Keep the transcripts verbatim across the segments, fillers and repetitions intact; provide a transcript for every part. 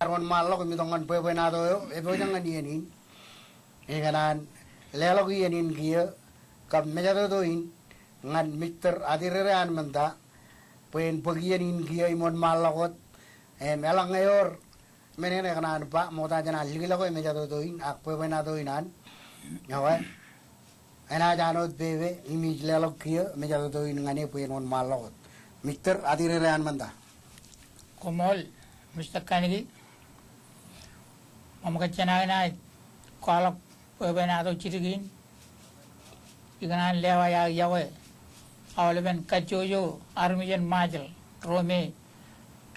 Ear wōnṃaanḷọk im itok ñan bwebwenato eo epojak ñan iien in. Ikōṇaan leḷọk iien in kiiō kab mejatoto in ñan Mister Adirere Anmenta bwe en bōk iien in kiiō im wōnṃaanḷọk wōt. Im eḷaññe ewōr men eṇ ekōṇaan ba, ṃokta jān an likḷọk e mejatoto in ak bwebwenato in an. Ekwe, enaaj an wōt pepe im ij leḷọk kiiō mejatoto in ñan e bwe en wōnṃaanḷọk wōt. Mister Adirere Anmenta. Koṃṃool, Mister Kaniki. Ṃōṃ kōjjeṇae enaaj kwaḷọk bwebwenato jidik in. Ikōṇaan lewōj aō yokwe aolepen kajjojo armej in Ṃajeḷ ro me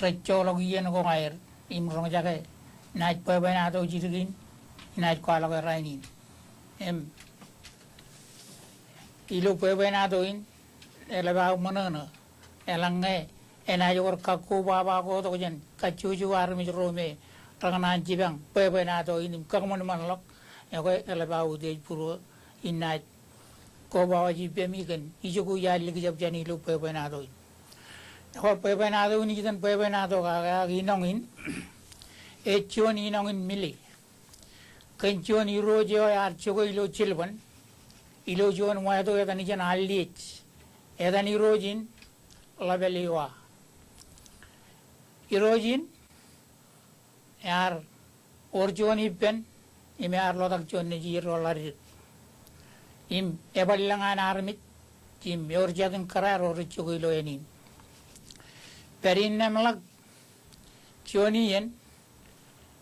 rej joḷọk iien ko aer im roñjake naaj bwebwenato jidik in, inaaj kwaḷọk e rainin. Im ilo bwebwenato in eḷap aō ṃōṇōṇō eḷaññe enaaj wōr kakkobaba ko tok jān kajjojo armej ro me rekōṇaan jipañ bwebwenato in im kōṃanṃanḷọk. Ekwe eḷap aō utiej būruō, inaaj kobabaji ippemi kōn ijoko iar likjab jān ilo bwebwenato in. Ekwe bwebwenato in ej itōn bwebwenato kake ak inoñ in ej juon inoñ in mile. Kōn juon irooj eo ear jokwe ilo jilban ilo juon wāto etan ijeṇ Alliej. Etan irooj in Ḷapel Iowa. Irooj in ear wōr juon ippān im ear ḷotak juon nejier eo ḷaddik. Im ebar lōñ an armej im ewōr jatin kōrā ro rej jokwe ilo āne in. Pād innām ḷọk juon iien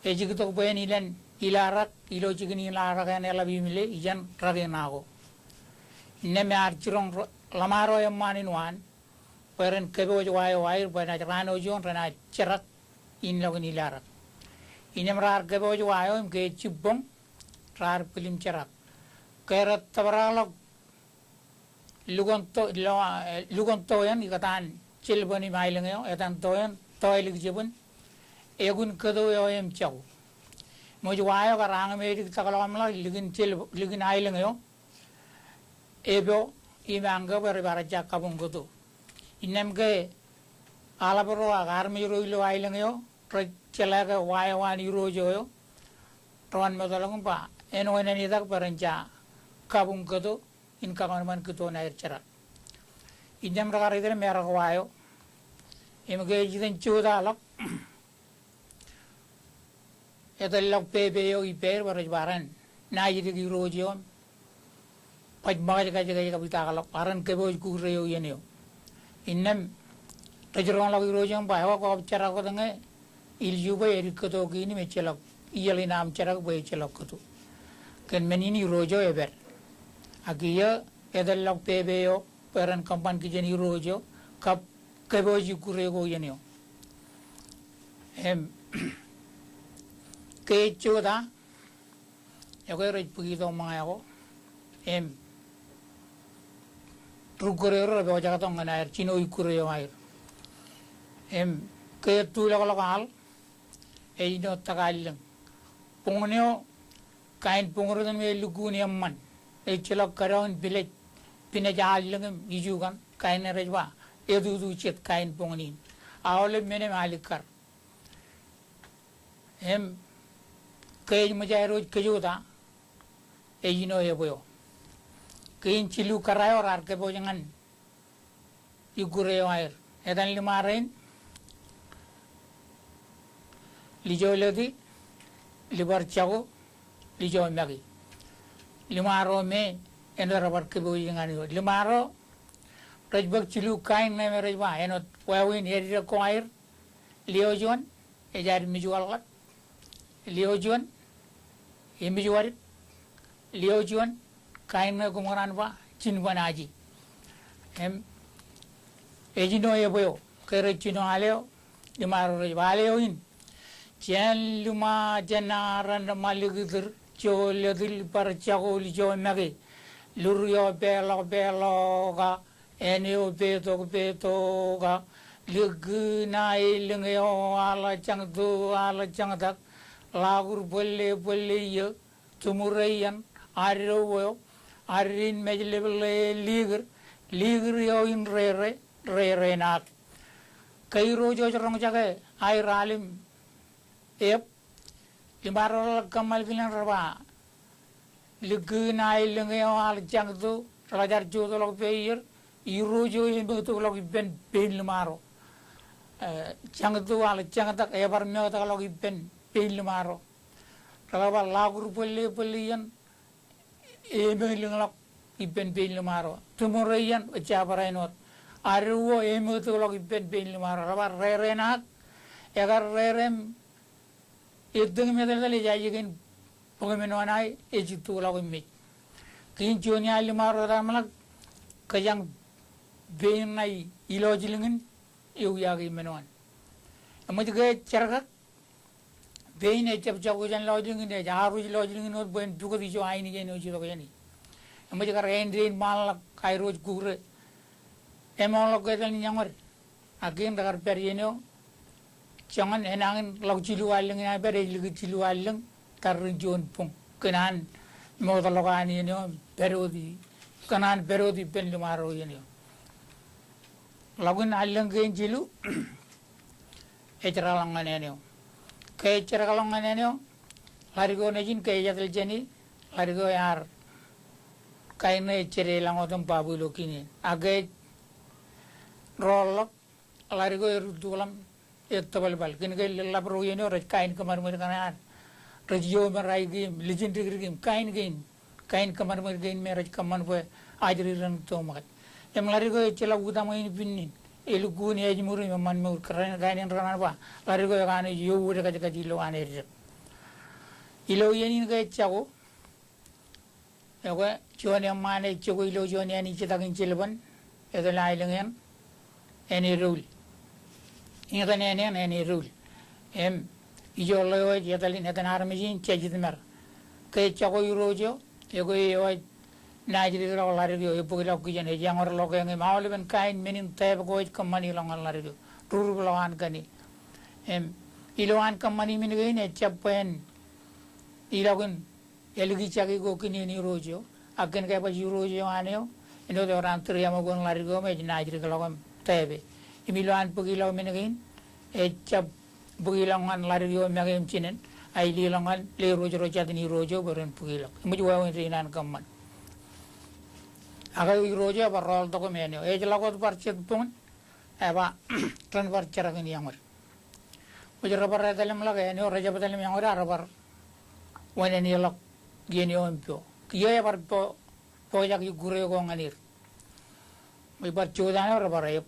ejiktok bwe en ilen ilarak ilo jikin ilarak eṇ eḷap imile ijeṇ Rakina ko. Innām ear jiroñ ro-, ḷōṃaro eṃṃaan in waan bwe ren kōpooj wa eo aer bwe enaaj raan eo juon renaaj jerak in ḷọk in ilarak. Innām raar kōpooj wa eo im ke ej jibboñ raar bwil im jerak. Ke rej tōprak ḷọk lukkuun to, lo, eh, lukkuun to eṇ ikōtaan jilban im aelōñ eo, etan to eṇ, to elik jibin, ekun kōto eo im jako. Im ej wa eo kar añōm edik takḷọk im ḷak likin jil-, likin aelōñ eo, epo im añkō bwe rej bar jab kabuñ kōto. Innām ke aḷap ro ak armej ro ilo aelōñ eo rej jeḷā ke wa eo an irooj eo, ro an mootḷọk im ba, āinwōt enaaj itak bwe ren ja kabuñ kōto in kōṃanṃan kōto ṇaer jerak. Innām rekar itok im erak wa eo. Im ke ej itōn jota ḷọk, etōllọk pepe eo ippāer bwe rej ba ren naaj dik irooj eo im baj ṃōkajkajek ej kab itakḷọk, ak ren kōpooj kure eo iien eo. Innām rej roñḷọk irooj eo im ba, ekwe kwō kab jerak wōt ñe ilju bwe edik kōto kein im ejjeḷọk iiel in aṃ jerak bwe ejjeḷọk kōto. Kōn men in irooj eo epād. Ak kiiō etōllọk pepe eo bwe ren kōṃṃan kijen irooj eo kab kōpooj ikkure ko iien eo. Im ke ej jota, ekwe rej bōk itok ṃōñā ko im ri-ikkure ro repojak tok ñan aer jino ikkure eo aer. Im ke ej tulọkḷọk aḷ, ej jino tak allōñ. Boñōn eo, kain boñōn rot in me lukkuun eṃṃan, ejjeḷọk kōdọọn pilej, pinaj allōñ im iju kaṇ, kain ṇe rej ba etutu jet kain boñōn in. Aolep men im alikkar. Im ke ej ṃōj aer wōj kōjota, ej jino ebwe eo. Kein jilu kōrā eo raar kōpooj ñan ikkure eo aer. Etan liṃaro in, Lijo Leti, Libar Jako, Lijo Maki. Liṃaro me āinwōt raar bar kōpooj ñan eo. Liṃaro rej bōk jilu kain ṇe me rej ba āinwōt wāween edidek ko aer. Lio juon, ej ad mej waḷḷap. Lio juon, emej wadip. Lio juon, kain ṇe koṃ kōṇaan ba, jinban aje. Im, ej jino ebwe eo, ke rej jino al eo, liṃaro rej ba al eo in. Jān liṃa, jān aran ṃalikūtūr, jo letil, bar jako, lijo make. Lur eo peḷọk, peḷọk, a, āne eo petok, petok, a, likū ṇa, elōñ eo, aḷ jañto, aḷ jañtak, ḷakur bōlle, bōlle iiō, tumure iien, ad dou eo, ad in mej lepḷe, likūr, likūr eo in rere, rere ṇaak. Ke irooj eo ej roñjake aer al im Ep, liṃaro reḷak kōṃṃan kilen rej ba, likū ṇa elōñ eo al jañto, reḷak jar jootḷọk peier, Irooj eo emeotokḷọk ippān pein liṃaro. E, jañto al jañtak, ebar meotakḷọk ippān pein liṃaro. Reḷak bar lakur bōlle bōlle iien, emeḷeḷọk ippān pein liṃaro. Tōmor eo iien, ejja bar āinwōt. Ad eo emeotokḷọk ippān pein liṃaro. Rebar rereenaak, ekar rerem, ettōñ im etetal ej aje kein bōk men oṇae, ej itokḷọk im mej. Kein juon iaan liṃaro etal ṃōḷak, kōjañ pein ṇa ilọjilñin, ewiaaki men oṇae. Eṃōj ke ej jerkak, pein ejjab jako jān lọjilñin, ej arro lọjilñin wōt bwe en pukot ijo ainikien eo ej itok jāni. Eṃōj kar āindein ṃaanḷọk airooj kukure. Emootḷọk ke etal in eñwed. A kein rekar pād iien eo. Joñan enañin ḷọk jilu allōñ in aō pād, ej likūt jilu allōñ, tarrin juon boñ. Kōn an mootḷọk an iien eo, pād wōt i, kōn an pād wōt ippān liṃaro iien eo. Ḷọkin allōñ kein jilu, ej raḷọk ñan āne eo. Ke ej jerkakḷọk ñan āne eo, ḷadik eo nejin ke ej etal jāni, ḷadik eo ear kain ṇe ej jede lañ otem baabu ilo kine. Ak ke ej roolḷọk, ḷadik eo er itukḷọk im ettōbalbal. Kōn ke ḷap ro iien eo rej kain kōṃadṃōd kaṇe ad. Rej iiō me raik im, lijin dikdik im, kain kein. Kain kōṃadṃōd kein me rej kōṃṃan bwe ajri ren itok ṃōkaj. Im ḷadik eo ejjeḷọk utaṃwe in pinnin. Elukkuun ājmour im eṃṃan mour, kōrā in kain in ren ba. Ḷadik eo ekanooj ewōd kajkaj ilo an eddek. Ilo iien in ke ej jako. Ekwe, juon eṃṃaan ej jokwe ilo juon āne ijetakin jilpan, etal aelōñ eṇ, āne doul. Etan āne eṇ, āne doul. Im, ijo ḷeo ej etal in etan armej in Jejitmar. Ke ej jako irooj eo, ekwe eo ej naaj dikḷọk ḷadik eo, ebōkḷọk kijen, ej eñwōrḷọk eñ im aolepen kain men in tōprak eo ej kōṃṃani ḷọk ñan ḷadik eo. Rurupḷọk an kōṇe. Im, ilo an kōṃṃani men kein, ejjab bwe en ilọk in elikjaki ko kōn iien irooj eo, ak kōn ke ebaj irooj eo an eo, āinwōt ewōr an tūriaṃo ko an ḷadik eo me ej naaj dikḷọk im tōpe. Im ilo an bōkḷọk men kein, ejjab bōkḷọk ñan ḷadik eo make im jinen, a iliḷọk ñan lerooj ro jatin irooj eo bwe ren bōkḷọk. Eṃōj wāween rein an kōṃṃan. Ak irooj eo ebar rooltok im āne eo. Ej ḷak wōt bar jet boñin, eba, ren bar jerak in eñwōd. Eṃōj rebar etal im ḷak āne eo, rejjab etal im eñwōd, a rebar wānōnḷọk iien eo im pio. Kiiō ebar pojak ikkure ko ñan er. Eṃōj bar jota eo, rebar ep.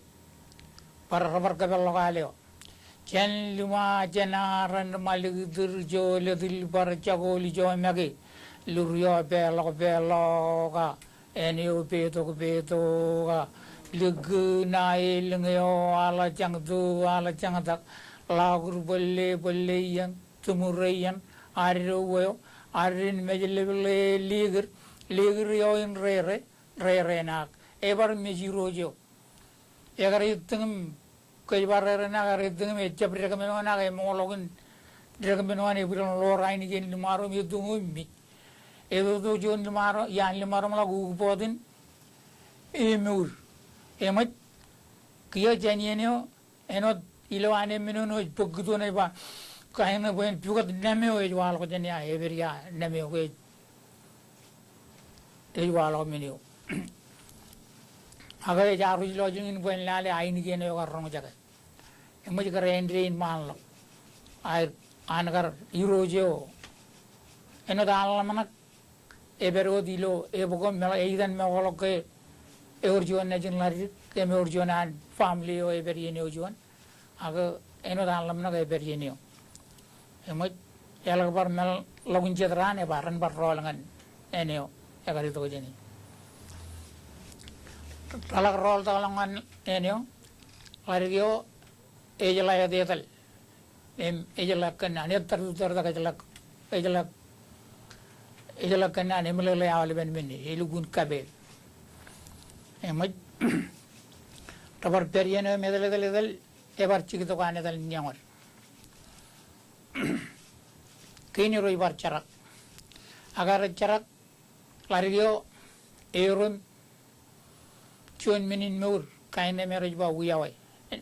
Bar, rebar kōpeḷḷọk al eo. Jān liṃa, jān aran, ṃalik, itur, jolōt, ilbar, jakool, ijo make. Lur eo peḷọk, peḷọk, a. Āne eo petok, petok, a. Likū ṇa elōñ eo, al jañto, al jañtak. Ḷakur bōlle, bōlle iien, tōmur iien, ad eo eo, ad in mejlepḷe likūt, likūt eo in rere, rereenaak. Ebar mej irooj eo. Ekar ettōñ im Kōj bar rereenaak, rereenaak, ejjab dekmen oṇaak, emootḷọk in dekmen oṇaak, ebwidḷọk ḷoor ainikien liṃaro im etōñ eo im mej. Etoto juon liṃaro, iaan liṃaro im ḷak ukbotin, emour. Eṃōj, kiiō jān iien eo, āinwōt ilo an emān eo ej bōk kūtto ṇe ej ba, kain ṇe bwe en pukot neme eo ej waḷọk jān ia, epād ia neme eo ke ej ej waḷọk men eo. Ak ej arro ilo jilñin bwe en lale ainikien eo ekar roñjake. Eṃōj kar āindein ṃaanḷọk. Aer an kar irooj eo. Āinwōt an ḷōmṇak epād wōt ilo ebōk eo im etan meḷọkḷọk ke ewōr juon nejin ḷadik, ke ewōr juon an family eo epād iien eo juon. Ak āinwōt an ḷōmṇak epād iien eo. Eṃōj, eḷak bar meḷọkin jet raan, eba ren bar rool ñan āne eo ekar itok jāni. Reḷak rooltakḷọk ñan āne eo, ḷadik eo, ej ḷak etetal. Im, ej ḷak kōnnaan, etartūtartak, ej ḷak, ej ḷak, ej ḷak kōnnaan, emeḷeḷe aolepen men, elukkuun kapeel. Eṃōj, rebar pād iien eo im etal, etal, etal, ebar jiktok an etal in eñwōd. Kein rej bar jerak. Ak rej jerak, ḷadik eo, erom, juon men in mour, kain ṇe me rej ba wiawe.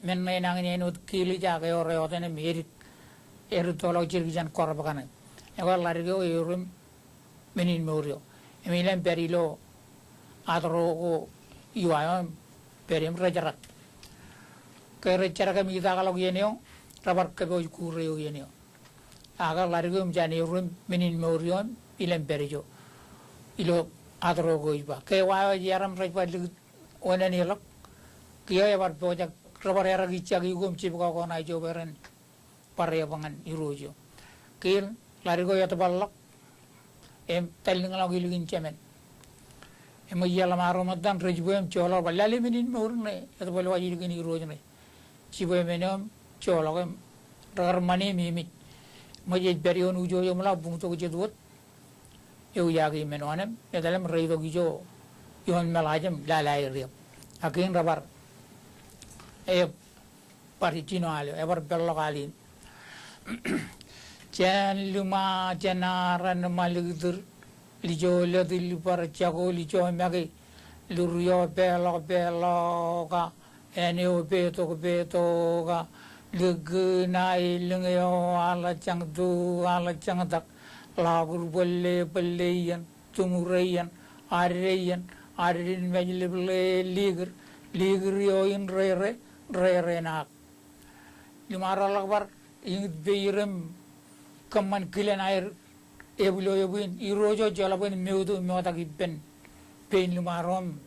Men ṇe enañin āinwōt kilij ak ewōr eoten im edik. erittoḷọk jidik jān kōrab kaṇe. Ekwe ḷadik eo eurom men in mour eo. Im ilem pād ilo ad ro ko iwa eo im pād im rejerak. Ke rejerak im itaakḷọk iien eo, rebar kōpooj kūr eo iien eo. Ak ḷadik eo eṃōj an eurom men in mour eo im ilem pād ijo ilo ad ro ko ij ba. Ke wa eo ej iaram rej ba likūt oneneḷọk. Kiiō ebar pojak, rebar erak ijjaki ko im jibkọkọṇa ijo bwe ren bar epañ ñan irooj eo. Kiiō ḷadik eo etōpar ḷọk im talliñḷọk ilikin jemān. Im iiō ḷōṃaro ṃōttan rej bwe im joḷọk bar lale men in mour ṇe etōpar ḷọk ilikin irooj ṇe. Jibwe men eo im joḷọk im rekar ṃani im emej. Ṃōj ej pād ioon ujojo im ḷak buñtok jet wōt. Euyaki men eo an im etal im reitok ijo ioon meḷaaj im lale aer eok. Ak kein rebar, ebar jino al eo, ebar peḷḷọk al in. Jān liṃa, jān aran ṃalikūtūr, lijo lōtōl bar jako, lijo make, luriopeḷọk peḷọka, āne eo petok petoka, likūna, elōñ eo, aḷajañ tu, aḷajañ tak, ḷọkur bōlle bōlle iien, tumure iien, adde iien, adde in mājlep ḷe likūr, likūr eo in rere, rere naak. Liṃaro ḷọk bar iñit peir im kōṃṃan kilen aer ebwilo ebwe in, irooj eo jeḷā bwe en mour eo imootaki ippān pein liṃaro im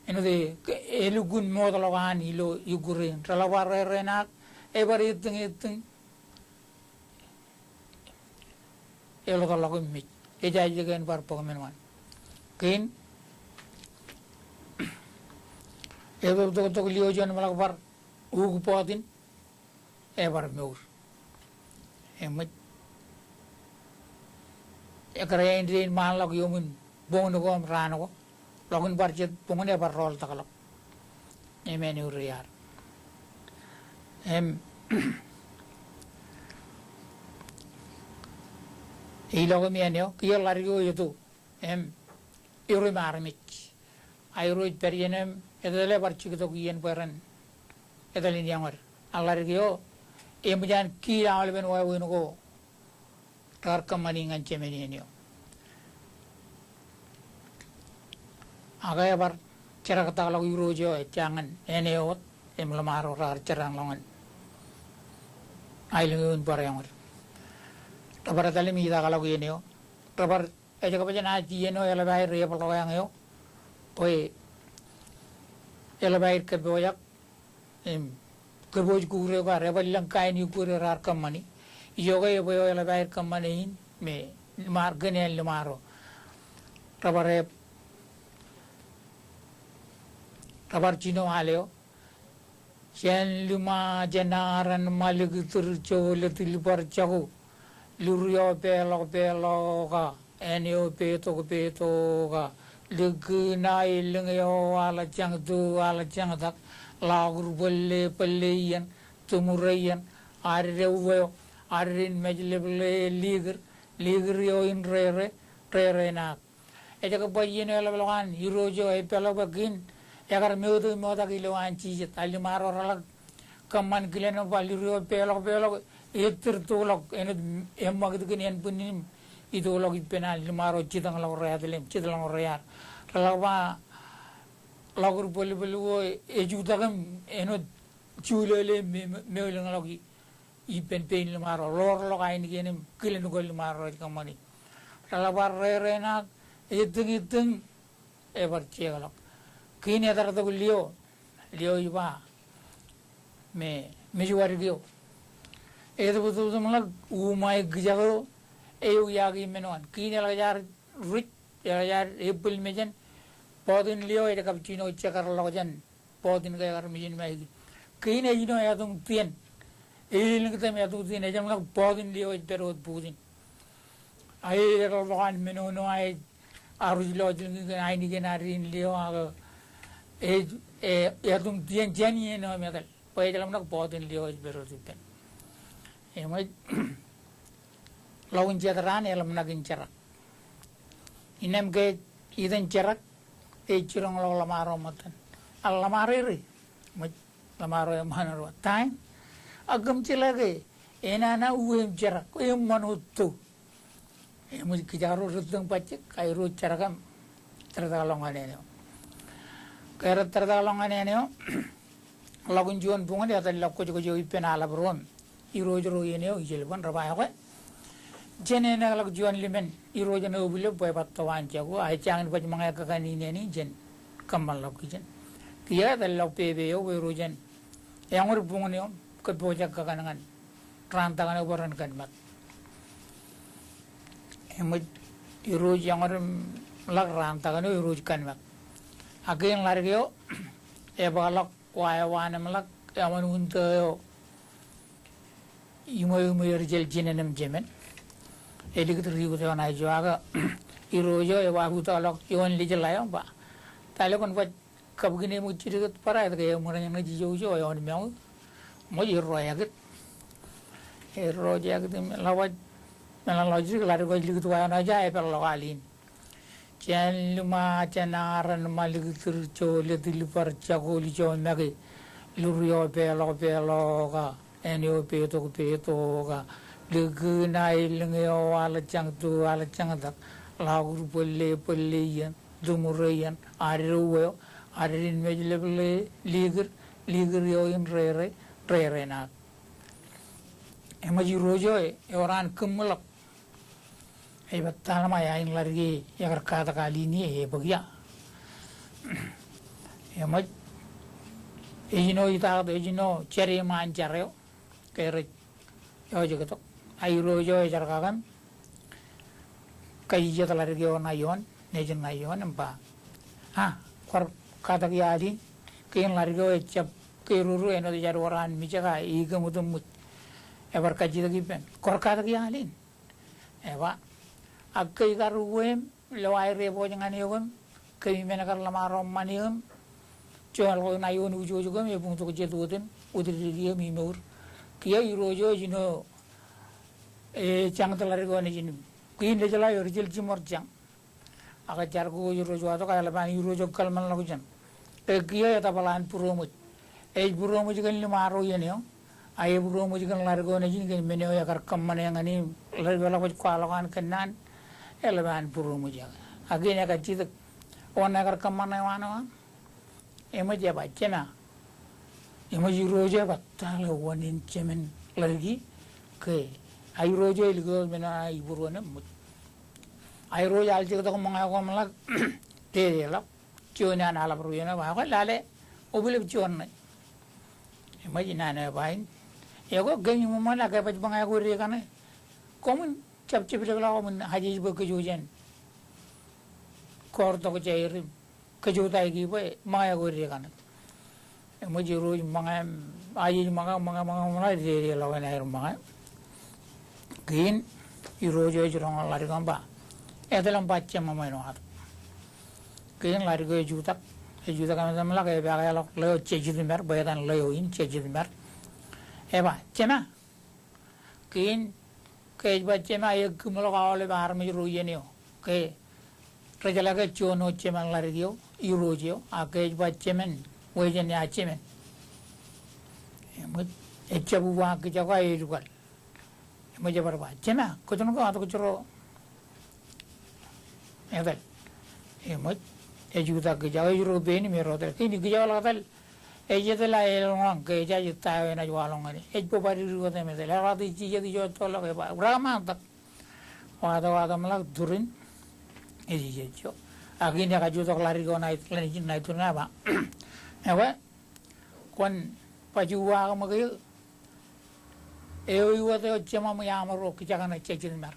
āinwōt e, elukkuun mootḷọk an ilo ikkure in. Reḷak bar rere naak, ebar ettōñ ettōñ. Eḷotḷọk im mej. Ejaje ke en bar bōk men eo an. Kein, etōptoktok lio juon im ḷọk bar uk bọtin, ebar mour. Eṃōj. Ekkar āindein ṃaanḷọk iuṃwin boñin ko im raan ko. Ḷọk in bar jet boñin ebar rooltakḷọk. Im āne eo reiaar. Im ilọk im āne eo, kiiō ḷadik eo eto. Im erom armej. A Irooj pād iien eo im etetal ebar jiktok iien bwe ren etal in eọñōd. A ḷadik eo eṃōj an kiil aolepen wāween ko rekar kōṃṃani ñan jemān iien eo. Ak ebar jeraktakḷọk irooj eo ejja ñan āne eo wōt im ḷōṃaro rekar jerañḷọk ñan aelōñ eo in bar eọñōd. Rebar etal im itakḷọk iien eo. Rebar ejjab jān aer iien eo eḷap aer epaḷọk eañ eo bwe eḷap aer kōpooj ak im kōpooj kūr eo kar ebar lōñ kain ikkure raar kōṃṃani. Ijoke ebwe eo eḷap aer kōṃṃane in me ṃaar kōn āliṃaro. Rebar ep, rebar jino al eo. Jān liṃa, jān aran, ṃalik, tūr, joḷọk, tūlbar, jako, luriopeḷọk peḷọka, āne eo petok petoka, likūna, elōñ eo, aḷajañ tu, aḷajañ tak, ḷọkur bōlle bōlle iien, tumure iien, adde uwe eo, adde in mājlep ḷe likūr, likūr eo in rere, rere naak. Ejjab ba iien eo eḷapḷọk an irooj eo ej peḷọk bwe kein ekar mour eo imootaki ilowaan jijet. A liṃaro reḷak kōṃṃan kilen eo ba luriopeḷọk peḷọk, ettōr toḷọk, āinwōt eṃṃakūt kōn ānbwinnin im itoḷọk ippān an liṃaro jitōñḷọk reattōl im jitōñḷọk reaar. Reḷak ba ḷọkur bōlbōl ko ejutak im āinwōt julōle im me, me, meḷeñḷọk i ippān pein liṃaro, ḷoorḷọk ainikien im kilen ko liṃaro ej kōṃṃani. Reḷak bar rere naak, ettōñ ettōñ, ebar jekḷọk. Kein etartok lio, lio ej ba, me, mejuwadik eo. Etōptōptōmḷọk uṃae kijak eo, euyaki men eo an. Kein eḷak jaar ruj, eḷak jaar ebwil mejān, bọtin lio ej kab jino jekkarḷọk jān bọtin ke ekar mejān im aikuj. Kein ej jino etoñ tien. Elilñtak im etoñ tien, ejjeḷọk bọtin lio ej pād wōt bọtin. A ej eḷapḷọk an menono a ej arujlọjlọk kōn ainikien ad in lio ak ej, e, etoñ tien jān iien eo im etal. Bwe ejjeḷọk bọtin lio ej pād wōt ippān. Eṃōj, ḷọk in jet raan eḷapḷọk in jerak. Innām ke iten jerak, ej jiroñḷọk ḷōṃaro ṃōttan. A ḷōṃaro ere, ṃōj, ḷōṃaro eṃṃan ro. Taim, a kōm jeḷā ke, enana uwe im jerak, eṃṃan wōt to. Eṃōj kijak ro rūttoñ bajjek, a Irooj jerak im tōrtak ḷọk ñan āne eo. Ke rej tōrtak ḷọk ñan āne eo, ḷọk in juon buñōd, etal ḷọk kwōjkwōj eo ippān aḷap ro im Irooj ro iien eo ijellọkin, rej ba, ekwe, jen enaaj ḷọk juon limen Irooj ṇe obulep bwe ebar to an jako, a ejjañin baj ṃōñā kakan in āne, jen kōṃṃan ḷọk kijen. Kiiō etal ḷọk pepe eo bwe irooj en eñwōd buñōn eo im kōppojak kakan ñan raan takan eo bwe ren kanmat. Eṃōj irooj eñwōd im ḷọk raan takan eo irooj kanmat. Ak kein ḷadik eo ebōkḷọk wa eo an im ḷọk eṃṃan wūntō eo iṃwe iṃwe ri-jeḷ jinen im jemen. Elikūt ri-iut eo ṇa ijo ak irooj eo eba bōkḷọk ioon lejeḷā eo im ba, ta ḷe kwōn baj kabukine ṃōk jidik bar aet ke eṃōj ren ñan ijouj eo eoon moñi? Ṃōj, erro ekit. Erro ekit im eḷap baj, men ḷọk jidik, ḷadik eo ej likūt wa eo ṇa ijo, epeḷḷọk al in. Jān liṃa, jān aran, ṃalikūt, jolōt, ilbar, jako, ijo make, lur eo peḷọk, peḷọk, a āne eo petok, petok, a likū, ṇa, elōñ eo, aljañto, aljañtak, ḷakur, bōlle, bōlle iien, tumure iien, ad eo, ad in mejlep, likir, likir eo in rere, rere ṇaat. Eṃōj irooj eo ewōr an kūṃṃilọk. Ej ba, ta ḷe ṃae, ain ḷadik e ekar katak al in ie, ebōk ia? Eṃōj, ejino itaaktok, ejino jade iṃaan jar eo ke rej eo ej kōtok. A irooj eo ejar kake im kajijet ḷadik eo ṇa ioon, nejin ṇa ioon im ba, a, kwar katak ia al in? Kein ḷadik eo ejjab keruru, āinwōt ejjab wōr an mijak, a ej kōṃutōṃmuj. Ebar kajjitōk ippān, kwar katak ia al in? Eba, ak ke ikar uwe im lo aer epoj ñan eok im kōm men kar ḷōṃaro ṃan eō im joḷọk ṇa ioon ujwōj ko im ebuñtok jet wōt im wōt dikdik im imour. Kiiō irooj eo ejino ejañin ḷadik eo nejin im kein lejeḷā eo ri-jeḷ jiṃor jañ. Ak jar ko ej irooj watok, a eḷap an irooj eo kōḷmānḷọkjeṇ. Ke kiiō etōpar an būroṃōj. Ej būroṃōj kōn liṃaro iien eo, a ebūroṃōj kōn ḷadik eo nejin kōn men eo ekar kōṃṃane ñan e im ḷadik eo eḷak baj kwaḷọk an kōnnaan, eḷap an būroṃōj. Ak kein ekajjitōk, wōn ekar kōṃṃane waan eo an? Eṃōj, eba, jema. Eṃōj irooj eo eba, ta ḷe wōn in jemen ḷadik e? Ke a irooj eo elikūt men eo an ibūruon im ṃōj. A irooj ealjektok ṃōñā ko im ḷak dedeḷọk juon an aḷap ro iien eo, ba, ekwe, lale obulep juon ṇe. Eṃōj, naan eo eba in, ekwe, ke eṃṃan ak ke baj ṃōñā ko dekaṇe, koṃwin jab jepdekḷọk, koṃwin ajej bwe kōj jān kọọr tokjāer im kōj utaiki bwe ṃōñā ko dekaṇe. Eṃōj, irooj ṃōñā im ajej ṃōñā, ṃōñā, ṃōñā, ṃōñā, dedeḷọk eṇ aer ṃōñā. Kein irooj eo ej roñoul ḷadik eo im ba, etal im ba jema ṃweo ṇe. Kein ḷadik eo ejutak, ejutak emetemḷọk, epaakḷọk ḷeo Jejitmar, bwe etan ḷeo in Jejitmar. Eba, jema, kein ke ej ba jema, ekūṃḷọk aolep armej ro iien eo ke rejeḷā ke juon eo jemen ḷadik eo, irooj eo, ak ke ej ba jemen, wōj eṇ ia jemen? Eṃōj, ejjab uwaak kijak eo, a eḷukal. Eṃōj, ebar ba, jema, kōjro ke atok jero etal? Eṃōj, ejutak kijak eo, ejro pein im erro etal. Kein kijak eo eḷak etal, ej etal a elōñ ke ejaje ta eo enaaj waḷọk ñan e. Ej bōk bōd ri wōt im etal. Eḷak ej jijet ijo ettoḷọk, eba, raar ṃaantak. Wātok, wātok im ḷak turin, ej jijet ijo. Ak kein ekajutak ḷadik eo ṇa, ḷadik ṇa iturin, eba, ekwe, kwōn baj uwaak ṃōk eō. Eo iwōt eo jemaṃ iaṃro kijak ṇe Jejitmar.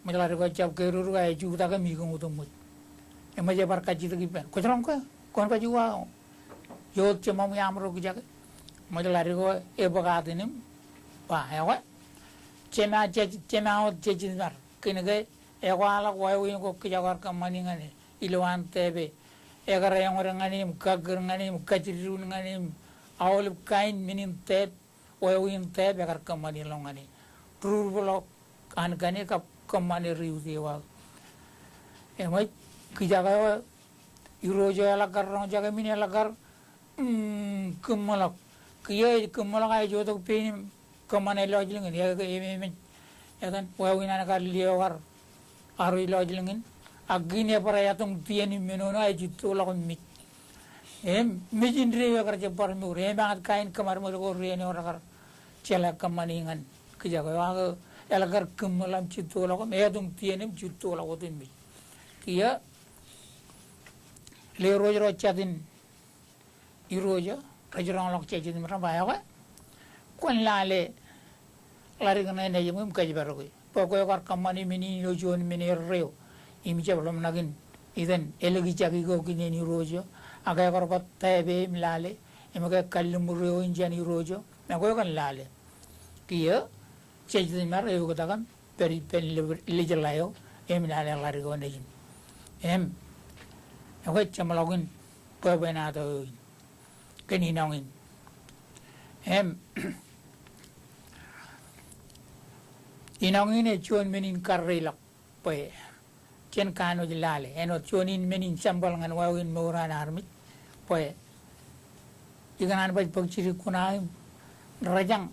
Eṃōj, ḷadik eo ejjab keruru, a ejutak im ikōṃutōṃmuj. Eṃōj, ebar kajjitōk ippān, kōjro ke, kwōn baj uwaak eō. Eo wōt jemaṃ iaṃro kijake. Eṃōj, ḷadik eo ebōk atin im ba, ekwe, jema, jej, jema wōt Jejitmar. Kōnke ekwaḷọk wāween ko kijak eo ear kōṃṃani ñan e. Ilowaan tep e, ekar eñwōd ñan e im kakkōr ñan e im kajjididun ñan e im aolep kain men in tep, wāween tep ekar kōṃṃani ḷọk ñan e. Rurupḷọk an kōn e kab kōṃṃane ri-iut eo aō. Eṃōj, kijak eo irooj eo eḷak kar roñjake im in eḷak kar, mm, kūṃṃḷọk. Kiiō ej kūṃṃḷọk, a ej itok pein im kōṃṃane lọjilñin, e, e, e, e, etan, wāween an kar liō kar arwōj lọjilñin, ak kein e bar etoñ tien im menono ej itokḷọk im mej. Im mej indeeo ekar jab bar mour, e, ṃaat kain kōṃadṃōd ko rein eo rekar jeḷā kōṃṃani ñan kijak eo, ak eḷak kar kōṃṃan im jitokḷọk im etoñ tien im jitokḷọk wōt im mej. Kiiō, lerooj ro jatū in Irooj eo, rej roñḷọk jejjet im rej ba, ekwe, kwōn lale ḷadik ṇe nejūṃ im kōjparok e. Bwe kwe ekar kōṃṃani men in ilo juon men erreo im jab ḷōmṇak in itōn ālikjaki ko kinen irooj eo, ak ekar bar tōpe im lale, im ke kalliṃur eo in jān irooj eo, ekwe kwōn lale. Kiiō, jejjet im rej eoktak im pād ippān lejḷā eo im lale ḷadik eo nejin. Im ekwe jeṃḷọkin bwebwenato eo in kōn inoñ in. Im inoñ in ej juon men in karreilọk bwe jen kanooj lale. Āinwōt juon in men in sample ñan wāween mour an armej bwe ikōṇaan baj bōk jidik kuṇaō im rejañ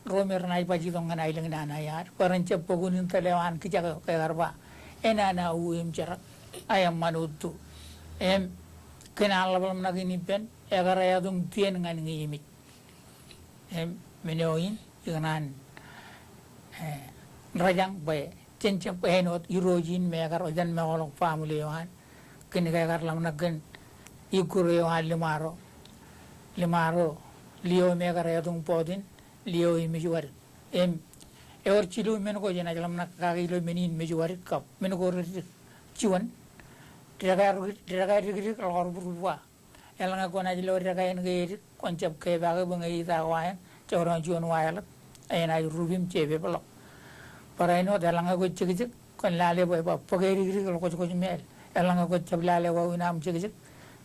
ro me renaaj baj itok ñan aelōñ nana iaad bwe ren jab bōk unin tōl eo an kijak eo ke ekar ba enana u im jerak, aeṃṃan uttu. Im kōn an ḷapḷōṃṇak in ippān, ekar etoñ tien ñan ñe imej. Im men eo in ikōṇaan, e, rejañ bwe jen jab āinwōt irooj in me ekar ejān meḷọkḷọk family eo an, kōn ke ekar ḷōmṇak kōn ikkure eo an liṃaro, liṃaro liō me ekar etoñ bọtin, liō i mejwadik. Im ewōr jilu men ko jenaaj ḷōmṇak kake ilo men in mejwadik kab men ko reddik juon, dekā, dekā dikdik ḷọk ri būruwa. Eḷaññe kwōnaaj lo dekā eṇ ke edik, kwōn jab kepaake bwe ñe ita ko aer, jekdọọn juon wa eḷap, enaaj rup im jepeplọk. Barāinwōt eḷaññe kwōj jekjek, kwōn lale bwe ba bōk edikdik ḷọk kwōj, kwōj māāl. Eḷaññe kwōj jab lale wāween aṃ jekjek,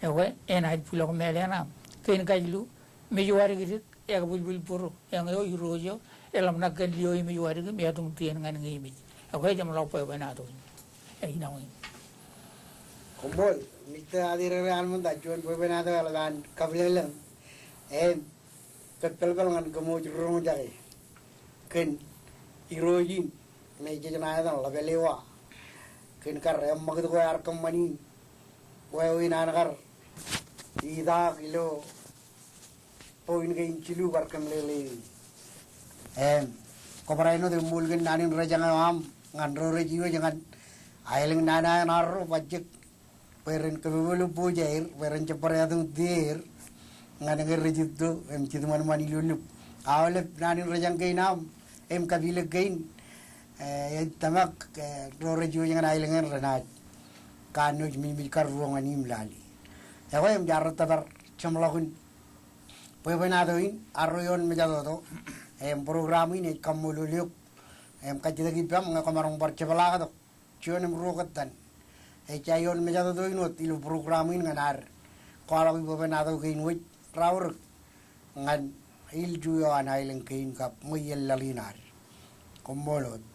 ekwe enaaj bulọk māāl eṇ aṃ. Kein kajilu, mejwadik dik, ekabwilbwil būru, eñ eo irooj eo eḷōmṇak kōn liō i mejwadik im etoñ tien ñan ñe imej. Ekwe jeṃḷọk bwebwenato in. Ej inoñ in. Koṃṃool, Mista Adirere Anmunda, juon bwebwenato eḷap an kabwilōñlōñ. Im kōppelpel ñan kōṃṃool ri roñjake kōn irooj in me jej ṇa etan Ḷapalewa kōn kar eṃṃakūt ko ear kōṃṃani wāween an kar itaak ilo point kein jilu bar kōmeḷeḷe in. Im, kwō barāinwōt eṃṃool kōn naan in rejañ eo aṃ ñan ro rej iwōj ñan aelōñ nana eṇ arro bajjek bwe ren kōpepe ḷọk bōj aer, bwe ren jab bar etoñ tier ñan ñe rej itto im jitōṃanṃan ilo lōb. Aolep naan in rejañ kein aṃ im kapilōk kein, e, ej tōmak, e, ro rej iwōj ñan aelōñ eṇ renaaj kanooj mijmij kar ruo ñan im lale. Ekwe im jaar tōpar jeṃḷọkin bwebwenato in arro ioon mejatoto, im program in ej kaṃṃoolol eok, im kajjitōk ippaṃ ñe kwōmaroñ bar jepḷaaktok juon im ruo kōttan. Ej ja ioon mejatoto in wōt ilo program in ñan ad kwaḷọk bwebwenato kein wōj raorōk ñan ilju eo an aelōñ kein kab ṃweiel laḷ in ad. Koṃṃool wōt.